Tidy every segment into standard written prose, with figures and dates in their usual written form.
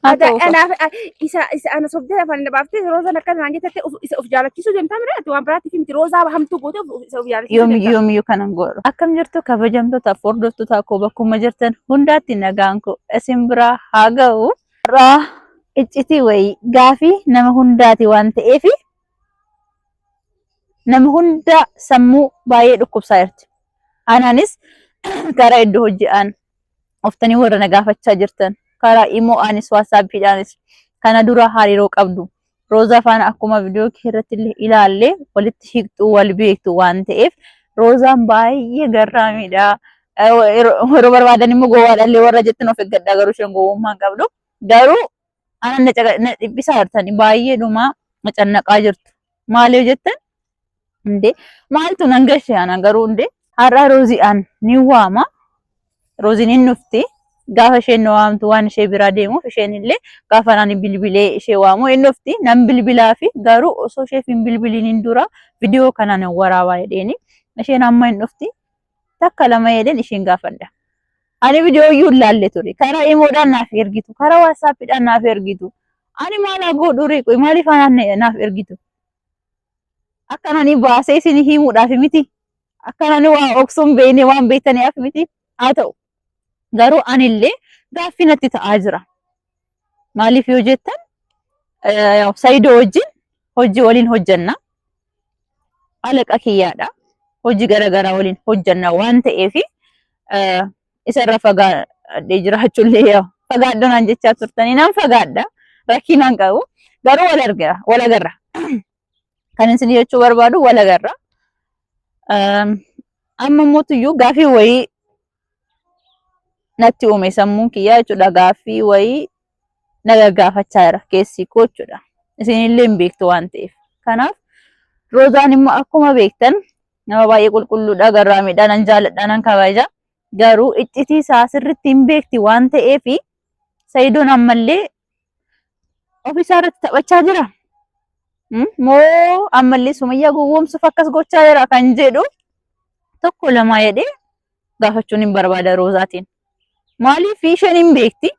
Haa Ada ta'u ka. anaaf isa isa ana sobdee afaan na baaftee roozaan akka naan jette isa of jaalachiisuu deemtaa mira ati waan biraatti miti roozaa hamtuu goote isa of jaalachiisuu Yoomiyyuu deemtaa. yoomiyyuu kanan godhu. Akkam jirtu kabajamtootaaf hordoftoota koo bakkuma jirtan hundaatti nagaan koo isin biraa haa ga'u. Har'aa iccitii wayii gaafii nama hundaati waan ta'eef nama hunda sammuu baay'ee dhukkubsaa jirti. Anaanis karaa iddoo hojii oftanii warra na gaafachaa jirtan karaa imo anis waatsaappiidhaanis kana dura hariiroo qabdu. Roozaa faana akkuma viidiyoo kee irratti illee ilaalle walitti hiiqxuu wal beektu waan ta'eef Roozaan baay'ee garraamiidha. Yeroo barbaadan immoo gowwaadha illee warra jettan of eeggadhaa garuu isheen gowwummaa hin qabdu. Garuu ana na dhiphisaa jirtani baay'eedhuma na cannaqaa jirtu. Maal yoo jettan Indee maaltu nan gashe ana garuu indee har'a Roozi'aan ni waama. Rooziin hin dhufti. Gaafa isheen na waamtu waan ishee biraa deemuuf isheen illee gaafa ani bilbilee ishee waamu hin dhufti. Nan bilbilaa fi garuu osoo isheef hin bilbiliin dura viidiyoo kana nan waraabaa jedheeni. Isheen amma hin dhufti. Takka lama jedheen isheen gaafadha. Ani viidiyoo iyyuu hin laalle ture. Karaa imoodhaan naaf ergitu. Karaa waatsaappiidhaan naaf ergitu. Ani maal haa godhu ree? Maaliif anaan naaf ergitu? Akkan ani baasee isin himuudhaaf miti. Akkan ani waa oksuu hin beekne waan beektaniif miti. Haa ta'u. Garuu anillee gaaffii natti ta'aa jira. Maaliif yoo jettan Saayidoo wajjin hojii waliin hojjenna. Alaqa kiyyaadha. Hojii garaagaraa waliin hojjenna waan ta'eef isarra fagaadhee jiraachuullee fagaadhu naan jechaa turtanii nan fagaadha. Rakkina hin qabu. Garuu wal argira wal agarra. Kan isin jechuu barbaadu wal agarra. Amma immoo gaaffii wayii natti uume sammuun kiyyaa jechuudha. Gaaffii wayii na gaggaafachaa jira keessi koo jechuudha. Isinillee hin beektu waan ta'eef. Kanaaf Roozaan immoo akkuma beektan nama baay'ee qulqulluudha, garraamiidha, nan jaaladha, nan kabaja. Garuu iccitii isaa sirriitti hin beekti waan ta'eef Sayidoon ammallee ofiisaa irratti taphachaa jira. Moo ammallee Sumayyaa gowwoomsuuf akkas gochaa jira kan jedhu tokko lama jedhee gaafachuun hin barbaada Roozaatiin. Maaliif isheen hin beekti?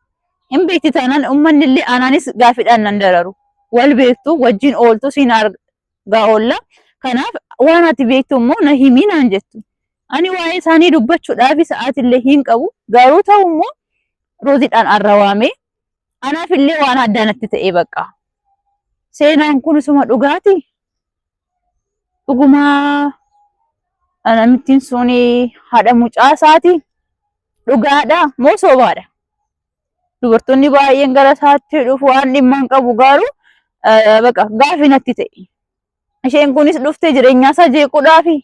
Hin beekti taanaan uummanni illee anaanis gaaffiidhaan nan dararu. Wal beektu wajjin ooltu siin argaa oolla. Kanaaf waan ati beektu immoo na himii naan jettu. Ani waa'ee isaanii dubbachuudhaaf sa'aatillee hin qabu. Garuu ta'u immoo Rooziidhaan arrawaamee anaaf illee waan addaa natti ta'ee bakka. Seenaan kun isuma dhugaati. Dhugumaa namittiin sun haadha mucaa isaati. Dhugaadha moo sobaadha? Dubartoonni baay'een gara isaatti dhufu waan dhimma hin qabu garuu bakka gaaffii natti ta'e. Isheen kunis dhuftee jireenya isaa jeequudhaafi.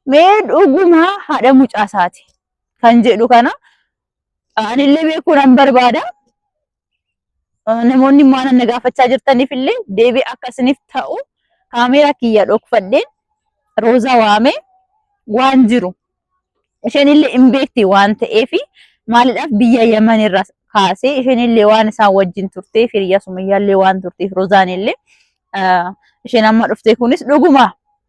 Mee dhugumaa haadha mucaa isaati kan jedhu kana anillee beekuu nan barbaada. Namoonni immoo anan na gaafachaa jirtaniif illee deebii akka isiniif ta'u kaameeraa kiyya dhokfadheen Roozaa waamee waan jiru isheen illee hin beekti waan ta'eef maalidhaaf biyya Yaman irraa kaasee isheen illee waan isaan wajjin turteef hiriyaa Sumayyaa illee waan turteef Roozaan illee isheen amma dhufte kunis dhuguma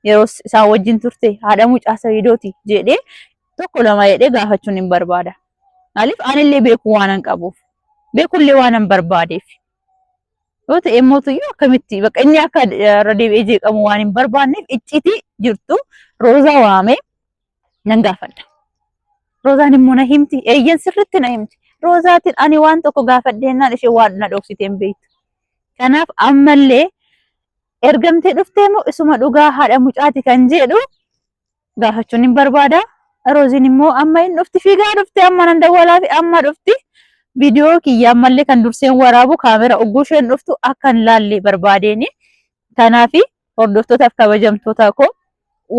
yeroo isaan wajjin turte haadha mucaa Sayidooti jedhee tokko lama jedhee gaafachuun hin barbaada. Maaliif anillee beekuu waanan qabuuf beekullee waanan barbaadeef. Yoo ta'e immoo tuyyuu akkamitti bakka inni akka irra deebi'ee jeeqamu waan hin barbaanneef iccitii jirtu Roozaa waamee nan gaafadha. Roozaan immoo na himti. Eeyyan sirriitti na himti. Roozaatiin ani waan tokko gaafadheennaan ishee waan na dhoksitee hin beektu. Kanaaf ammallee ergamtee dhuftee moo isuma dhugaa haadha mucaati kan jedhu gaafachuun hin barbaada. Rooziin immoo amma hin dhufti fiigaa dhufti amma nan dawwalaa fi amma dhufti. Viidiyoo kiyya ammallee kan durseen waraabu kaamera ogguu isheen dhuftu akka hin laalle barbaadeeni. Kanaaf hordoftootaaf kabajamtoota koo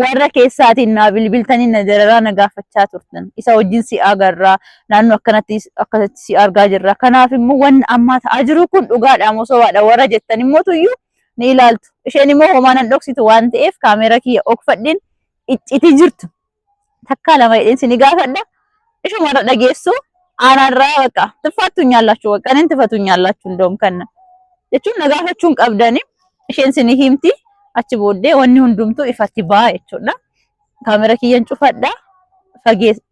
warra keessaatiin naa bilbiltanii na dararaa na gaafachaa turtan. Isa wajjin si agarraa naannoo akkanatti akkasitti si argaa jirra. Kanaaf immoo wanni ammaa ta'aa jiru kun dhugaadha moo sobaadha warra jettan immoo tuyyuu ni ilaaltu. Isheen immoo homaa nan dhoksitu waan ta'eef kaameera kiyya okfadheen iccitii jirtu. Takkaa lama jedheen sini gaafadha. Ishuma irra dhageessu aanarraa bakka tuffaattunyaallachu bakka nin tifatunyaallachu indoom kanna jechuun na gaafachuu hin qabdani. Isheen sini himti achi booddee wanni hundumtuu ifatti ba'a jechuudha. Kaamera kiyyan cufadha.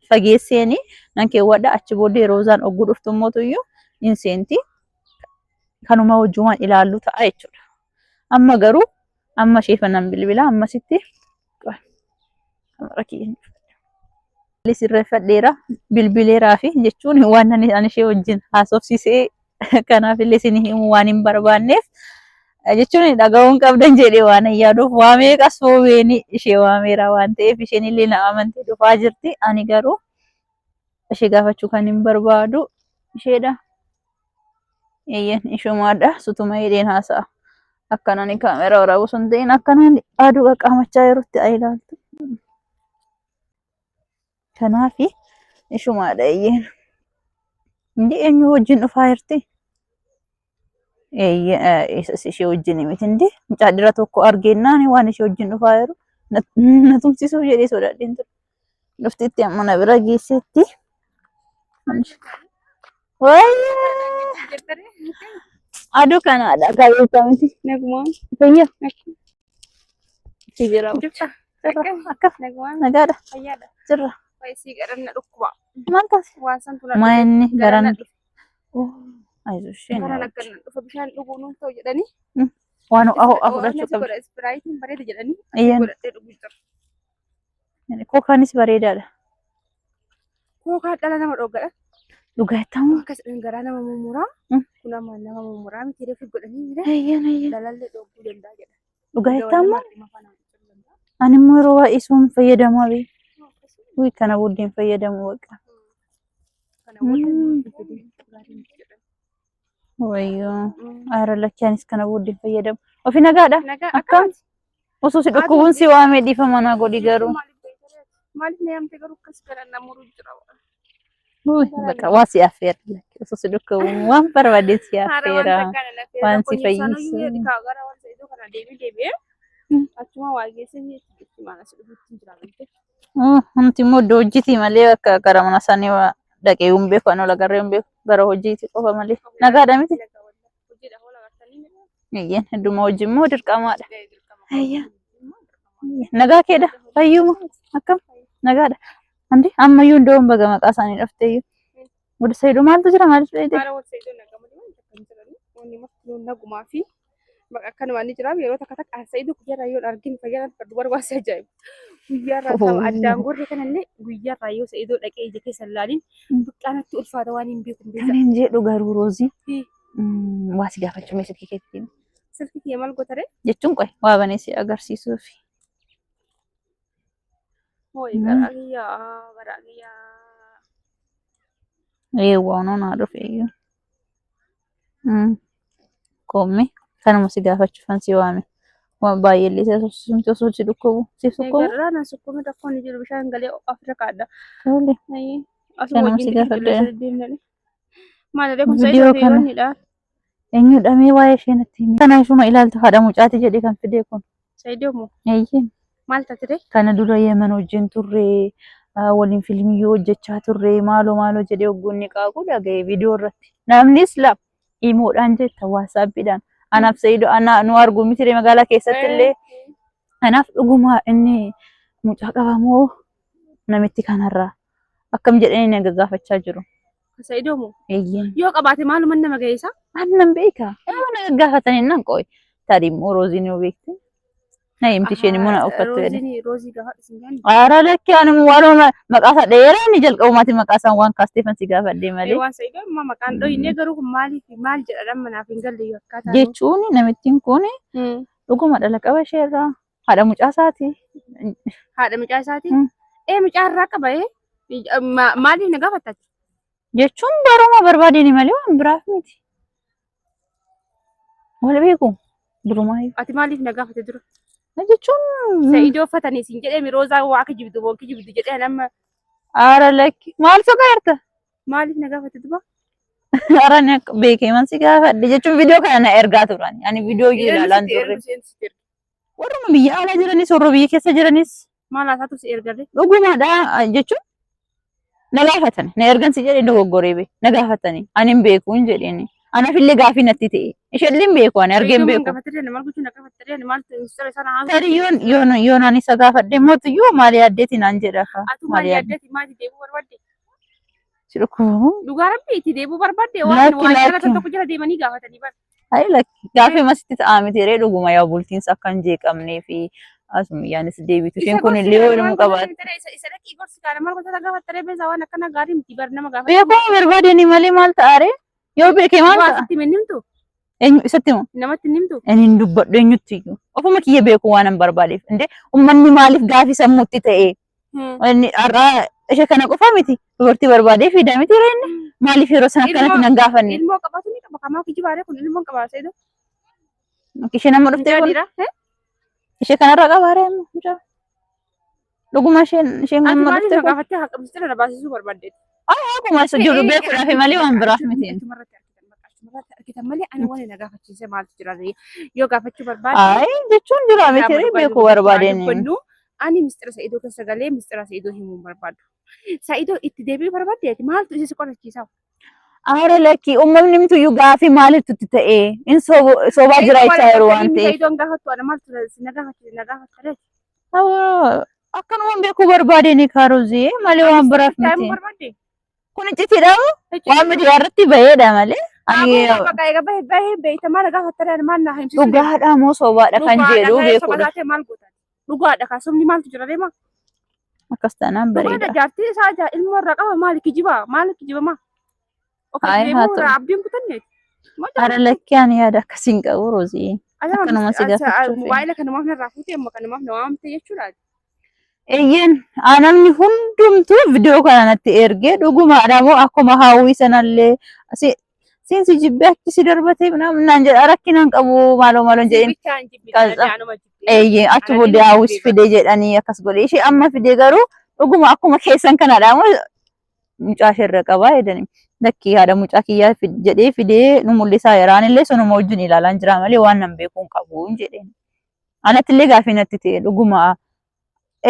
Fageesseeni nan keewwadha achi booddee roozaan ogguu dhuftu immoo tuyyuu hin seenti. Kanuma wajjumaan ilaallu ta'a jechuudha. Amma garuu amma ishee fanan bilbila ammasitti kamara kiyya sirreeffadheera bilbileeraa fi jechuun waan ani ishee wajjin haasofsiisee kanaaf illee isin himuu waan hin barbaanneef jechuun dhaga'uun qabdan jedhee waan hin yaaduuf waa meeqa soobeen ishee waameera waan ta'eef isheen illee na amantee dhufaa jirti. Ani garuu ishee gaafachuu kan hin barbaadu isheedha. Eeyyeen ishumaadha sutuma jedheen haasa'a. Akkan ani kaameraa waraabu sun ta'in akkanaan aduu qaqqaamachaa jirutti haa ilaaltu. Kanaafi ishumaadha eeyyeen. Indi eenyu wajjin dhufaa jirti? Eeyyee isas ishee wajjin miti indi mucaa dhiira tokko argeennaan waan ishee wajjin dhufaa jiru na tumsisuuf jedhee sodaadheen ture. Dhuftitti amma na bira geesseetti. Wayyee! Aduu kanaadha qabeessa miti. Nagumaan. Fayyaa. Si jira. Jirta. Jirra. Akkam Nagumaan. nagaadha. Fayyaadha. Jirra. Fayyisii garan na dhukkuba. Maal taate? Waan santu na Maa dhufe. inni Garan garan na dhufe. Ayizoo isheen Garan akka na dhufe bishaan dhuguu nuuf ta'u jedhanii. waan ho'a ho'a fudhachuu qabdi. Godha ispiraayitiin bareeda jedhanii. Iyyaan Godhadhee dhuguu jira. kookaanis bareedaadha. Kookaa dhala nama dhoggadha. Dhugaatamu. Akkas garaa nama mummuraa. Kun amma nama mummuraa miti reefu godhanii mire. Ayyaan ayyaan. Dalallee dhogguu danda'a jedha. Dhugaatamu. Ani immoo yeroo baay'ee sun fayyadamaa bee. Uy kana booddeen fayyadamu baqa. Wayyoo. Aara lakkii anis kana booddeen fayyadamu. Ofi nagaadha. Akkam? Osoo si dhukkubuun si waamee dhiifama naa godhi garuu. Maaliif na yaamte garuu akkas garaa na muruu jira. Uy baqa waa si affeera. Osoo si dhukkubuun waan barbaade si affeera. Waan si fayyisu. Gara waan iddoo kana deemee deebi'ee achuma waa geessee maal as dhufuutti hin jira. Wanti immoo iddoo hojiitii malee akka gara mana isaanii waa dhaqee hin beeku ani ol agarree hin beeku gara hojiitii qofa malee nagaadha miti. Eeyyeen hedduma hojii immoo dirqamaadha. Eeyyee. Nagaa keedha fayyuma akkam nagaadha. Andi ammayyuu iddoon baga maqaa isaanii dhofteeyyuu. Wada Saidoo maaltu jira maaliif dheedhe? Haala wal Saidoo nagamu kan jirani wanni marti nagumaa fi bakka akkanuma ni jira yeroo takka takka Saidoo guyyaarraa yoo arginu fayyadaan fadhu barbaase ajaa'iba. Guyyaarraa qaba addaan gorree kanallee guyyaarraa yoo Saidoo dhaqee ija keessa hin laalin buqqaanatti ulfaata waan hin beeku hin Kan beeku. hin jedhu garuu Roozii waa si gaafachuu mee silkii keetti Silkii kiyya maal gootare? jechuun qoy waa banee si agarsiisuuf. Hooyi garaa kiyyaa garaa kiyyaa. Eewwa onoo naa dhufe iyyuu. Koomme kanuma si gaafachuufan si waame. Waan baay'ee illee si haasofsiisumti osoo si dhukkubu. Si dhukkubu? Garaa na sukkume rakkoon hin jiru bishaan galee ofirra kaadha. Tole. Asuma Kanuma wajjin si gaafadhe. Maal kun Viidiyoo Saidoo fi kana. wannidha. Eenyudha mee waa'ee ishee natti himi. Kana ishuma ilaaltu haadha mucaati jedhee kan fidee kun. Saidoo moo Eeyyee. maal taatire? Kana dura Yemen wajjin turre waliin fiilmiyyuu hojjechaa turre maaloo maaloo jedhee hogguun ni qaaqu dhaga'e viidiyoo irratti. Namnis la imoodhaan jetta waasaappiidhaan. Anaaf Saidoo ana nu argu miti magaalaa keessatti illee. Kanaaf dhuguma inni mucaa qabamoo namitti kanarraa akkam jedhanii na gaggaafachaa jiru. Saidoo moo Eeyyeen. yoo qabaate maaluma nama ga'e isaa? Annan beeka. Nama na gaggaafatanii nan qoy. Tarii immoo rooziin yoo beekte. Na himti isheen immoo na uffattu jedhe. Rooziin roozii gaafa isin gaani. Aara lakkee anuma waan maqaa isaa dheeraa inni jalqabumaatti maqaa isaan waan kaasteefan si gaafadhe malee. Waan Saidoo amma maqaan dhoyinee garuu kun maaliif maal jedha dhamma naaf hin galle yoo akkaataa. Jechuun namittiin kun dhuguma dhala qaba isheerraa. Haadha mucaa isaati. Haadha mucaa isaati. Ee mucaa irraa qaba ee. Maaliif na gaafattati? Jechuun baruma barbaadeen malee waan biraaf miti. Wal beeku durumaayyuu. Ati maaliif na gaafate dura? Jechuun Sa'idoo uffatanii siin jedhee miroozaa waa akka jibdu boonki jibdu jedhee nama aara lakki maal soqa jirta? maaliif na gaafate duba? Aara ni akka beekee man si gaafadhe jechuun viidiyoo kana na ergaa turan. Ani viidiyoo ilaalaan turre. Warruma biyya alaa jiranis warra biyya keessa jiranis Maal haasaatu si ergarre? Dhugumadha jechuun na gaafatan na ergan si jedhe dogoggoree be na gaafatani ani hin beeku hin jedheeni anaaf illee gaafii natti ta'e isheellee hin beeku ani argee hin beeku. Tarii yoon yoon yoon ani isa gaafadhe mootiyyuu maal yaaddeeti naan jedha kaa Atu maal maal yaadde yaaddeeti maal deebuu barbaadde? si dhukkubamu. Dhugaa rabbi itti deebuu barbaadde waan Lakki waan jala lakki tokko jala deemanii gaafatanii bara. Ayi lakki gaaffii masitti ta'aa miti ree dhuguma yaa bultiinsa akka hin jeeqamnee fi asumiyyaanis deebitu isheen Isa kun gorsi illee yoo kana ilmuu maal qabaatte. godhata isa isa dhaqii gorsi kana maal godhata gaafattare beesa waan akkana gaarii miti bar nama gaafata. Beekuu barbaadeni malee maal ta'a ree? Yoo beeke maal Waa ta'a? sitti hin himtu Eenyu isatti himu? namatti hin himtu. Ani hin dubbadhu eenyutti iyyuu. Ofuma kiyya beeku waan hin barbaadeef. Indee uummanni maaliif gaafii sammuutti ta'e? Inni har'aa ishee kana qofa miti. Dubartii barbaadee fidaa miti ree inni? Maaliif yeroo sana akkanatti nan gaafanne? Ilmoo qabaatu ni qaba kamaa kijibaaree kun ilmoon qabaa seedu. Ishee nama dhuftee kun Dhiira. ishee kanarraa qabaa ree amma mucaa? Dhuguma isheen isheen Ati amma maaliif dhuftee na kun gaafattee haqa mistira na baasisuu barbaaddeeti? akkuma isa jiru beekuudhaaf malee waan biraaf miti. Achumarratti argitan bakka achumarratti argitan malee ani waan na gaafachiise maaltu jira ree? Yoo gaafachuu barbaadde Ayi jechuun jira miti ree beekuu barbaadeen. dubbannu ani mistira Sa'idoo keessa galee mistira Sa'idoo himuu hin barbaadu. Sa'idoo itti deebi'uu barbaaddeeti maaltu isa si qorachiisa? Aara lakkii uumamni mituyyuu gaafii maaliif itti ta'ee in sobaa jira jechaa yeroo waan ta'eef. Sa'idoon gaafattu ana maaltu na gaafachiise na gaafatta ree? Akkanumaan beekuu barbaadeen kaarozii malee waan biraaf Himuu miti. barbaadde? Kun iccitiidha waan miidiyaa irratti baheedha malee. Ani Bakka egaa bahee bahee beeytamaa na gaafatta ree maal na himsiisuu dhugaadha moo sobaadha kan jedhu beekuudha. Maal goota? Dhugaadha kaa sobni maaltu jira deema? Akkas taanaan Dhugaadha bareeda. jaartii isaa jaa ilmoo irraa qaba maali kijiba maali kijibama? Of Ayi haa deemuu ta'u. irraa abdiin kutanne. Ara lakkii ani yaada akkasii hin qabu Roozii. Akkanuma si gaafachuuf. Mobaayila kanumaaf narraa fuute amma kanumaaf na waamte jechuudha. Eeyyeen namni hundumtuu viidiyoo kana natti ergee dhugumaadha moo akkuma hawwii sanallee siin si jibbee achi si darbatee naan jedha rakkinaan qabu maaloo maaloo jedheen. Bichaan jibbite Kaza. anuma jibbite. Eeyyee achi booddee hawwis fidee jedhanii akkas godhe ishee amma fidee garuu dhuguma akkuma keessan kanadha moo mucaa isheerra qabaa jedhanii lakkii haadha mucaa kiyyaa jedhee fidee nu mul'isaa yeraan illee sunuma wajjin ilaalaan jira malee waan nan beekuu hin qabu jedheen. Anatti illee gaafii natti ta'e dhuguma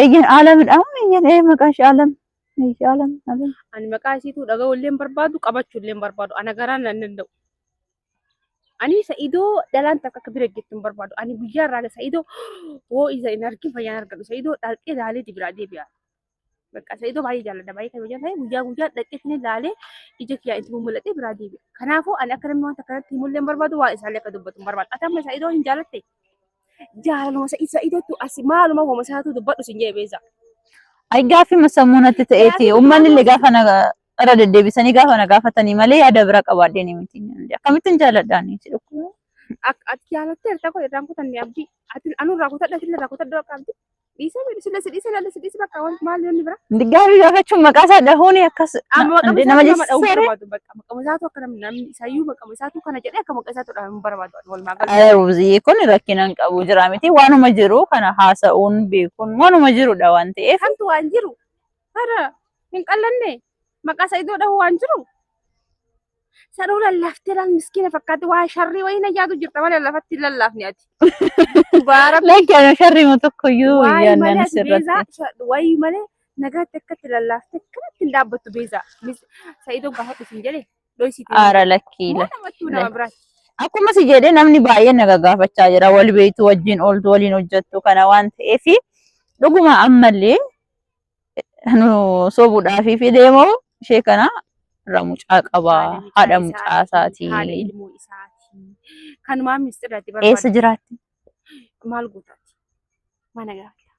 eeyyeen aalamidha eeyyeen ee maqaan ishee aalam eeyyee aalam aalam. Ani maqaa isiituu dhaga'uu illee hin barbaadu qabachuu illee hin barbaadu ana garaan nan danda'u. Ani Sa'idoo dhalaan takka akka bira geettu hin barbaadu. Ani guyyaa irraa Sa'idoo hoo isa hin argin fayyaan argadhu. Sa'idoo dhaqee laalee biraa deebi'a. Bakka Sa'idoo baay'ee jaalladha. Baay'ee kan hojjetan guyyaa guyyaa dhaqee isin laalee ija kiyyaa itti mul'atee biraa deebi'a. Kanaafuu ani akka namni wanta kanatti himullee hin barbaadu waan isaallee akka dubbatu hin barbaadu. Ati amma Sa'idoo hin jaalatte? Jaalaluma Sa'idootu as maaluma homa isaatu dubbadhu sin jedhe beeza. Ay gaaffii sammuu natti ta'eeti. Uummanni illee gaafa na irra deddeebisanii gaafa na gaafatanii malee yaada bira qabaadhee ni miti. Akkamittiin jaaladha ani si dhukkuba. Ati jaalattee irraa koo irraan kutanne abdii. Ati anu irraa kutadha ati irraa kutadha bakka abdii. Dhiisee dhiisee si dhiisee lalle si dhiisee bakka wanti maal yoonni bira. Gaaffii gaafachuun maqaa isaa dhahuun akkas Amma maqaa nama isaatu nama dhahuu jechisiisee. barbaadu bakka maqaa isaatu akka namni namni isayyuu maqaa isaatu kana jedhee akka maqaa isaatu dhahuu barbaadu walumaa galatti. Ruuzii kun rakkina hin qabu jira miti waanuma jiru kana haasa'uun beekuun waanuma jirudha waan ta'eef. Kamtu waan jiru hara hin qallanne maqaa Sa'idoo dhahuu waan jiru. Sanuu lallaaftee laal miskiina fakkaatti waa sharrii wayii na yaadu jirta malee lafatti hin lallaafne ati. Dhugaa Lakki ani sharriima tokkoyyuu Waayii yaadnan malee ati sirratti. beezaa waayii malee nagaatti akkatti lallaaftee akkanatti hin dhaabbattu beezaa. Sa'idoo gaafadhu siin jedhe dhoysitee. Aara lakkii Moo lakki. namattuu nama biraati. Akkuma si jedhee namni baay'een na gaggaafachaa jira. Wal beektu wajjin ooltu waliin hojjettu kana waan ta'eef dhuguma ammallee nu sobuudhaaf fidee moo ishee kana irraa mucaa qaba haadha mucaa isaatii Haadha ilmoo isaatii. Kanumaan misxirratti barbaadu. eessa jiraatti? Maal gootaati? Mana gaafatta.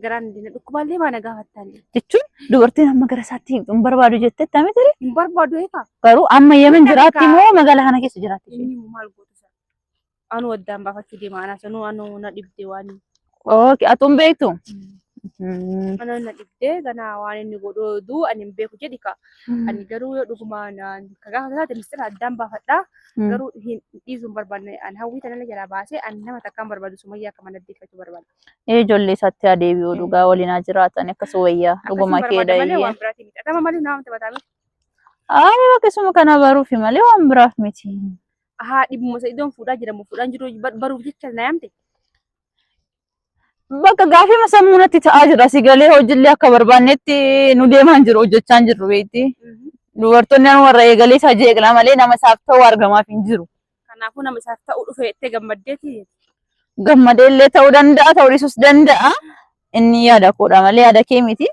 Garaan dina dhukkubaallee mana gaafattaan. Jechuun dubartiin amma gara isaatti hin barbaadu jettee tamee ture. Hin barbaadu eegaa. Garuu amma Yemen jiraatti moo magaalaa kana keessa jiraatti? Inni immoo maal goota isaa? Anu waddaan baafachuu deema anaa sanuu anu na dhibde waan. Okay, atuun beektu? Anu na dhibde ganaa waan inni godhu oduu ani hin beeku jedhi ka. Ani garuu yoo dhugumaan ka gaafa taate mistira addaan baafadha. Garuu hin dhiisuu hin barbaanne ani hawwii tanalla jalaa baasee ani nama takkaan barbaadu sumayyaa akka mana deeffachuu barbaada. Ee ijoollee isaatti haa deebi'u dhugaa waliin haa jiraatan akkas wayyaa dhuguma Akkasiin kee barbaada malee dhayyee. waan biraatii miti. Atama malee nama taphataa miti. Ayi akkasuma kana baruufi malee waan biraaf miti. Haa dhibuma Sa'idoon fuudhaa jedhamu fuudhaan jiru baruuf jecha na yaamte. Bakka gaafii sammuu natti ta'aa jira. Si galee hojiillee akka barbaannetti nu deemaa hin jiru hojjechaa hin jirru beekti. Dubartoonni anuma warra eegalee isaa jeeqna malee nama isaaf ta'u argamaaf hin jiru. Kanaafuu nama isaaf ta'u dhufe jettee gammaddeeti. Gammadee illee ta'uu danda'a ta'uu dhiisuus danda'a. Inni yaada koodha malee yaada kee miti.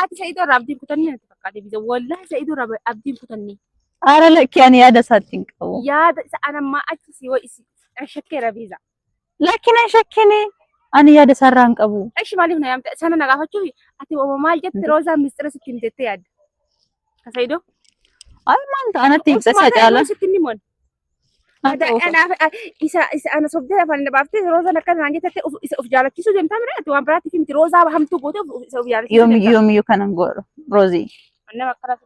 Ati Sa'idoo irraa abdiin kutanne natti fakkaate biza. Wallaahi Sa'idoo irraa abdiin kutanne. Aara lakkii ani yaada isaatti hin qabu. Yaada isa anammaa achi si wayi si shakkeera biiza. Lakki nan shakkine ani yaada isaarraa hin qabu. Ishi maaliif na yaamte? Sana na gaafachuuf ati obbo maal jette Roozaan mistira sitti himte jettee yaadda. Ka Saidoo. Ay maal ta'a natti ibsa isa caala. Sitti ni moon. Anaaf isa isa ana sobdee afaan na baaftee Roozaan akka naan jette isa of jaalachiisuu deemtaa mire ati waan biraatti miti Roozaa hamtuu goote isa of jaalachiisuu Yoomiyyuu yoomiyyuu kanan godhu Roozii. Nama akkana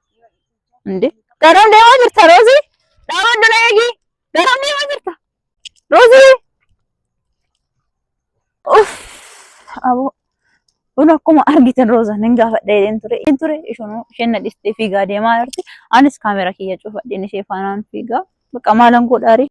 Inde garam deemaa jirta Roozii? Dhaabadhu na eegi. Garam deemaa jirta? Roozii! Uff! Aboo. Kun akkuma argitan Roozaan hin gaafadha jedheen ture. Hin ture ishonuu isheen na dhistee fiigaa deemaa jirti. Anis kaameraa kiyya cufadheen ishee faanaan fiigaa. Bakka maalan godhaare?